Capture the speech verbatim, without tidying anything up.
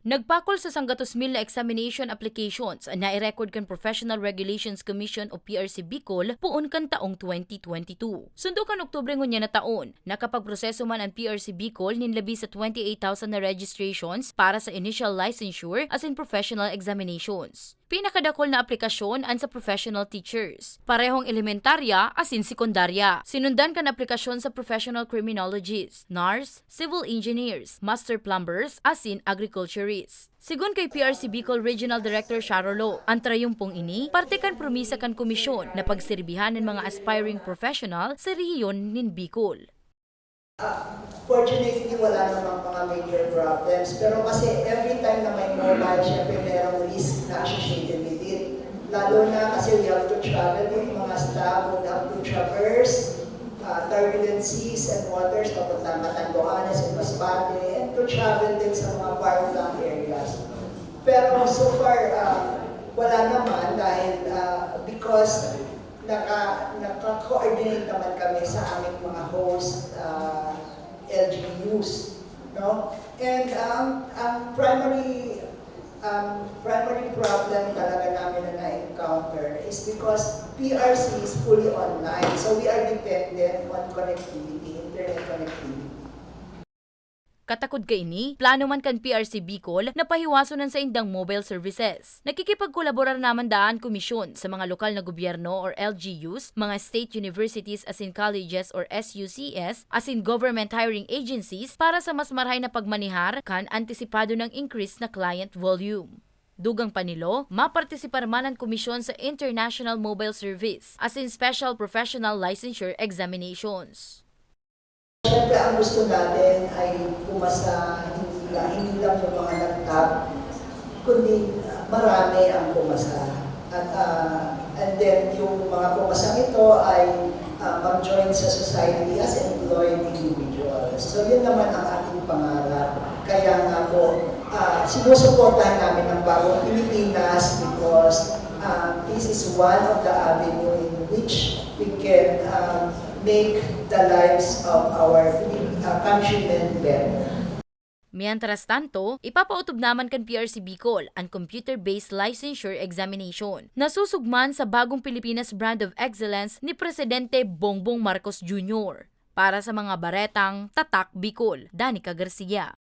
Nagpakol sa sanggatos mil na examination applications na i-record kan Professional Regulations Commission o P R C Bicol poon kan taong twenty twenty-two. Sundo kan Oktubre ngunyan na taon, nakapagproseso man an P R C Bicol nin labi sa twenty-eight thousand na registrations para sa initial licensure asin professional examinations. Pinakadakul na aplikasyon an sa professional teachers, parehong elementarya asin sekundarya. Sinundan kan aplikasyon sa professional criminologists, nurse, civil engineers, master plumbers, asin agriculturists. Sigon kay P R C Bicol Regional Director Sharo Lo, an trayumpong ini parte kan promisa kan komisyon na pagserbihan nin mga aspiring professional sa rehiyon nin Bicol. Ah, fortunately, wala namang mga major problems. Pero kasi every time na may mobile, syempre merong risk na associated with it. Lalo na kasi we have to travel, yung mga staff would have to traverse uh, turbulent seas and waters, papuntang Catanduanes and Masbate, and to travel din sa mga far-flung areas. Pero so far, uh, wala naman dahil uh, because naka, naka-coordinate naman kami sa aming mga host uh, L G Us, no? And um, ang primary um, primary problem talaga namin na na-encounter is because P R C is fully online, so we are dependent on connectivity, internet connectivity. Katakod kaini, plano man kan P R C Bicol na pahiwason an saindang mobile services. Nakikipagkolaborar naman daa an komisyon sa mga lokal na gobyerno or L G Us, mga state universities asin colleges or S U C S, asin government hiring agencies para sa mas marahay na pagmanehar kan antisipado nang increase na client volume. Dugang pa nilo, mapartisipar man an komisyon sa International Mobile Service asin Special Professional Licensure Examinations. Siyempre, ang gusto natin ay pumasa, hindi lang, hindi lang yung mga nag-top, kundi marami ang pumasa. At, ah, and then, yung mga pumasang ito ay, ah, mag-join sa society as employed individuals. So, yun naman ang ating pangarap. Kaya nga po, ah, sinusuportahan namin ang Bagong Pilipinas because, ah, this is one of the avenue in which we can, ah, make the lives of our Filip-, ah, countrymen better. Mientras tanto, ipapaotob naman kan P R C Bicol an Computer-Based Licensure Examination na susugman sa Bagong Pilipinas Brand of Excellence ni Presidente Bongbong Marcos Junior. Para sa mga baretang Tatak Bicol, Danica Garcia.